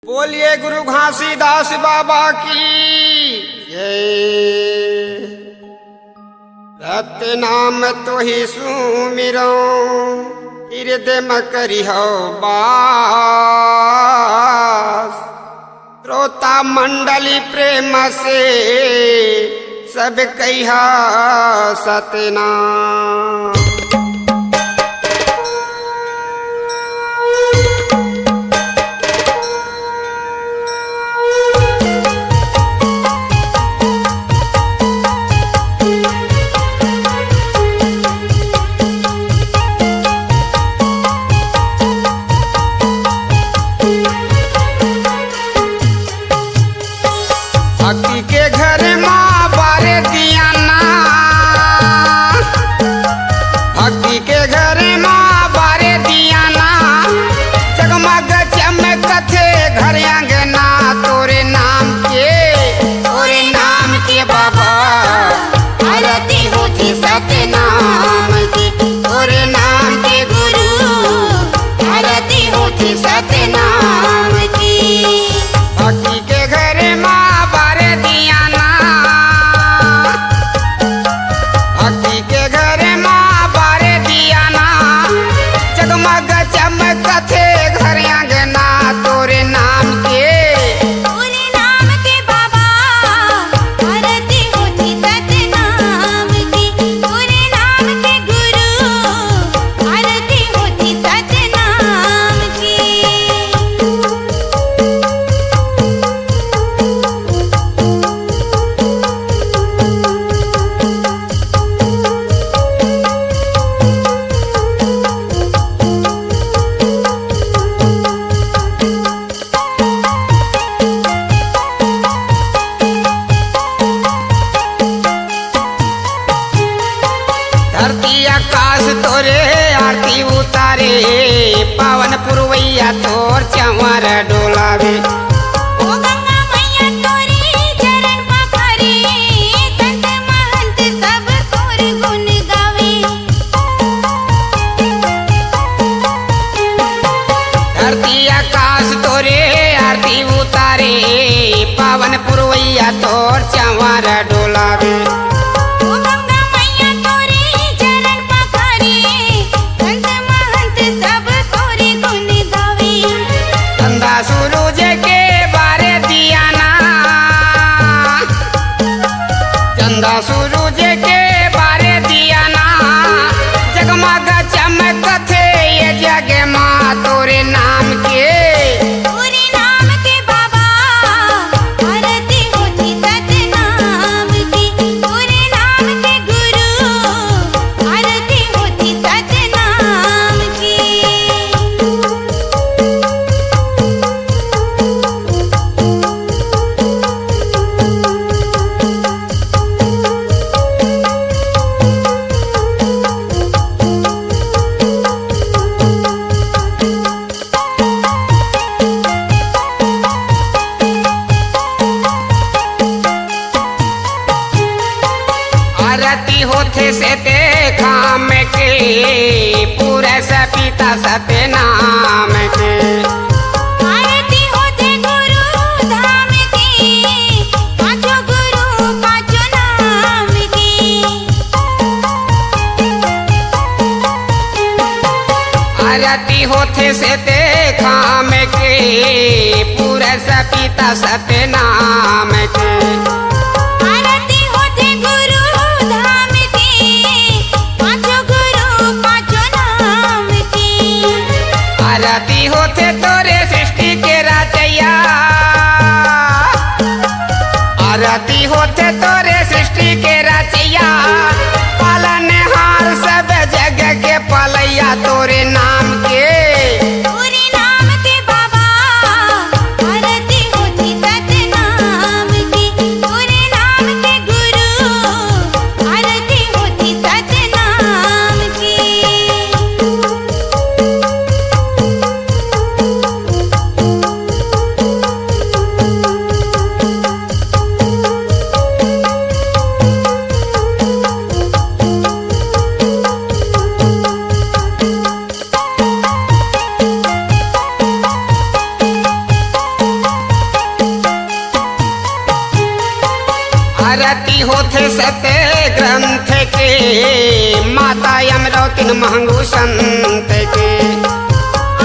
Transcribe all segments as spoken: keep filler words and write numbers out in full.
बोलिए गुरु घासीदास बाबा की जय। सतनाम तोहि सुमिरौं, हृदय म करिहौ बास। श्रोता मंडली प्रेम से सब कहिहा सतनाम। भक्ति के घर मा बारे दिया ना, भक्ति के घर मा बारे दिया ना, जगमग चमकथे घर अंगना तोरे नाम के, तोरे नाम के बाबा, आरती होथे सतनाम के, तोरे नाम के गुरु, आरती होथे सतनाम के। भक्ति के घर मा बारे दिया ना, भक्ति के घर मा बारे दिया ना, जगमग चमकथे घर अंगना तोरे नाम के। तोरे नाम के बाबा, आरती होथे सतनाम के। तोरे नाम के गुरु, आरती होथे सतनाम के। धरती आकाश तोरे आरती उतारे, पावन पुरवैया तोर चंवर डोलावे। ओ गंगा मैया तोरी चरण पखारे, संत महंत सब तोर गुण गावे। धरती आकाश तोरे आरती उतारे, पावन पुरवैया तोर चंवर डोलावे। ओ गंगा मैया तोरे चरण पखारे, संत महंत सब तोरे गुण गावे। चंदा सूरज के बारे दिया ना, चंदा सूरज के बारे दिया ना, जगमग चमकथे ये जग मा तोरे नाम के। तोरे नाम के बाबा, आरती होथे सतनाम के। तोरे नाम के गुरु, आरती होथे सतनाम के। आरती होथे से ते खाम के, पूरे सपिता सतनाम के। आरती होथे गुरु धाम के, पाँचों गुरु पाँचों नाम के। आरती होथे से ते खाम के, पूरे सपिता सतनाम के। आरती होथे गुरु धाम के, पाँचों गुरु पाँचों नाम के। आरती होथे तोरे सृष्टि के रचैया, आरती होथे तोरे सृष्टि के रचैया, पालनहार सब जग के पलैया तोरे नाम के। तोरे नाम के बाबा, आरती होथे सतनाम के। तोरे नाम के गुरु, आरती होथे सतनाम के। आरती होथे सत्य ग्रंथ के, माता अमरौतिन महंगू संत के।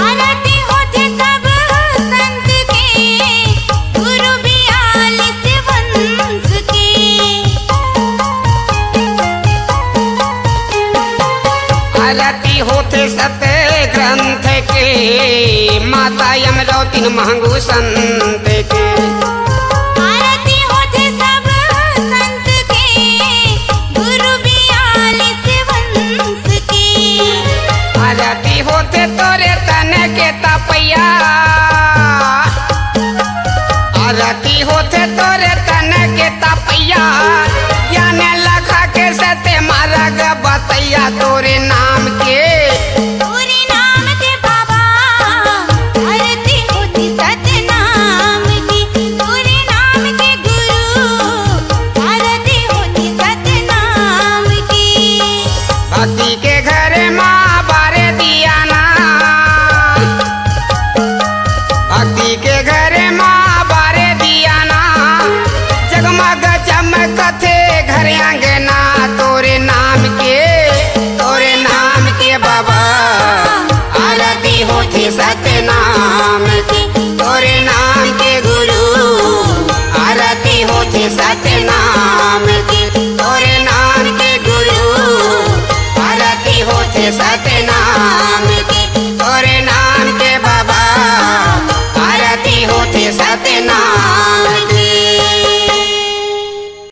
आरती होथे सब संत के, गुरु बयालीस वंश के। आरती होथे सत्य ग्रंथ के, माता अमरौतिन महंगू संत के। आरती होथे सब संत के, गुरु बयालीस वंश के। आरती होथे तोरे तन के तपैया, आरती होथे तोरे तन के तपैया, ज्ञान लखा के सत्य मार्ग बतैया तोरे नाम के। तोरे नाम के बाबा, आरती होती सतनाम की। तोरे नाम के गुरु, आरती होती सतनाम की। भक्ति के घर मा